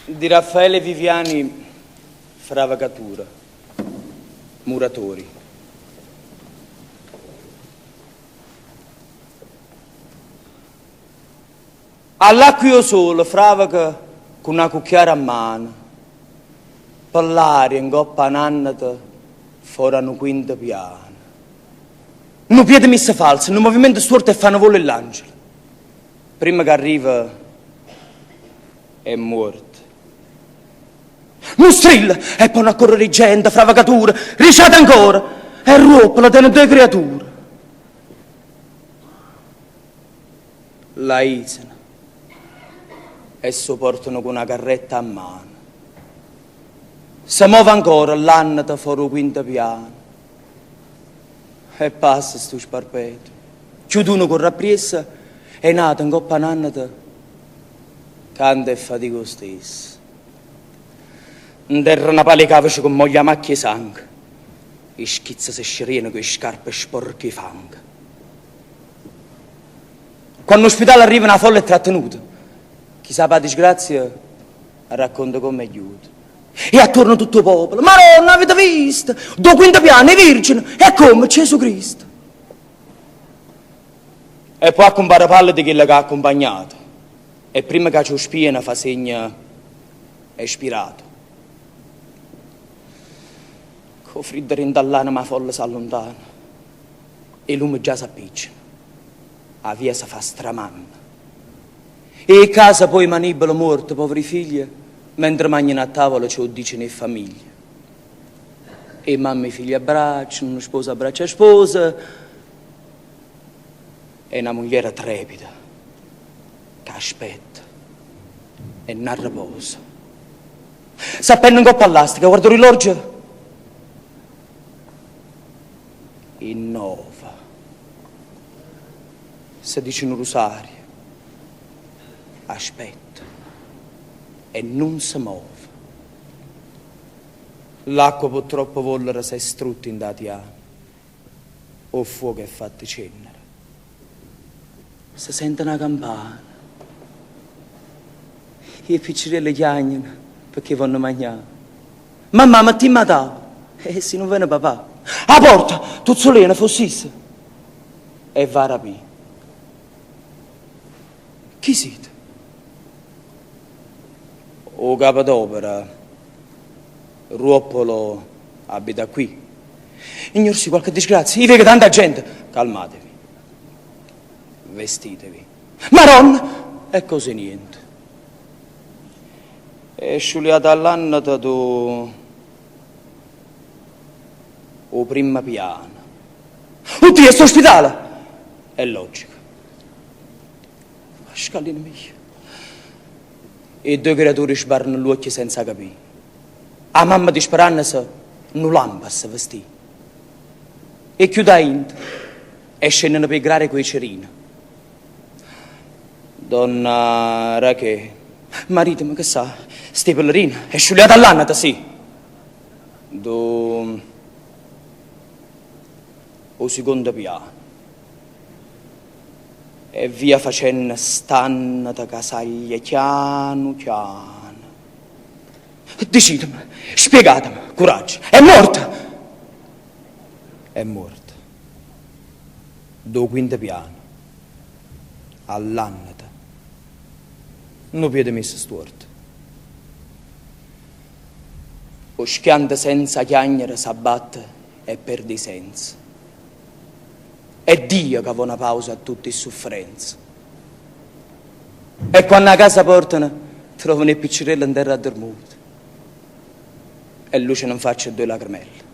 Di Raffaele Viviani Fravacatura Muratori All'acqua e 'o sole fràveca cu na cucchiara 'mmano, pe ll'aria 'ncopp' 'a n'ànneta fora a nu quinto piano. Nu piede misso falso, nu movimento stuorto e fa nu volo 'e ll'angelo. Primma ch'arriva è muorto. Nu strillo e po' n'accorrere 'e gente, fravacature, riciate ancora e Ruoppolo tene doje criature. L'aizano e s' 'o portano cu na carretta a mano. Se move ancora ll'ànneta fora 'o quinto piano. E passa stu sparpeto. Cchiù d'uno corre appriesso e n'ato 'ncopp' 'a n'ànneta canta e fatica 'o stesso. Nterra na pala 'e càvece cummoglia 'a macchia 'e sango e schizze se sceriano cu 'e scarpe sporche 'e fango. Quanno 'o spitale arrivano 'a folla è trattenuta. Chi sape 'a disgrazia racconta comm'è ghiuta. E attuorno tutto 'o popolo, Maronna, avite visto? D' 'o quinto piano, 'e Virgine, e comme, Gesù Cristo! E po' accumpare pallido chillo che ha accumpagnato e primma ca ce 'o spiano fa segno è spirato. Cu 'o friddo dint' 'all'anema 'a folla s'alluntana, 'e lume già s'appicciano, 'a via se fa stramanna. E 'e casa poi manìbbelo muorto, poveri figlie, mentre magnano a tavola ce 'o ddiceno 'e ffamiglie. E mamme 'e figlie abbracciano, nu sposo abbraccia 'a sposa e na mugliera trepida ca aspetta e n'arreposa. S'appenne 'ncopp' 'a ll'asteca, guarda 'o rilorgio 'e nnove. Se dice nu rusario, aspetta e nun se move. L'acqua p' 'o troppo vollere s'è strutta 'int' 'a tiana, 'o ffuoco è fatto cennere. Se sente na campana. E piccerelle chiagneno pecché vonno magnà. Mammà, mettimmo 'a tavola. E si nun vene papà. 'a porta tuzzuleano, fosse isso? E va arapì. Chi site? O capo d'opera Ruoppolo abita qui. Gnorsì, qualche disgrazia. Io veco tanta gente. Calmatevi. Vestitevi. Maronna! È cosa 'e niente. È sciuliata ll'ànneta d' 'o 'o primmo piano. Oddio, sto 'o spitale! È logico. Pascalino mio. E ddoje creature sbarrano ll'uocchie senza capì. 'A mamma disperannose nu lampo a se vestì. E chiude 'a 'into e scenneno p' 'e grare cu 'e cerine. Donna Rachè. Maritemo che sa, sta 'e Pellerine, è sciuliato all'anata, sì. D' 'o 'o sicondo piano. E via facenno st'annata ca saglie chianu chiano. Diciteme, spiegateme, curaggio, è morta! È morta. D' 'o quinto piano all'annata. Nu piede miso stuorto. 'o schianto senza chiagnere s'abbatte e perde 'e senze. È Dio ca vo' na pausa a tutt' 'e sufferenze. E quanno 'a casa portano, trovano 'e piccerelle 'nterra addurmute. E luceno 'nfaccia ddoje lacremelle.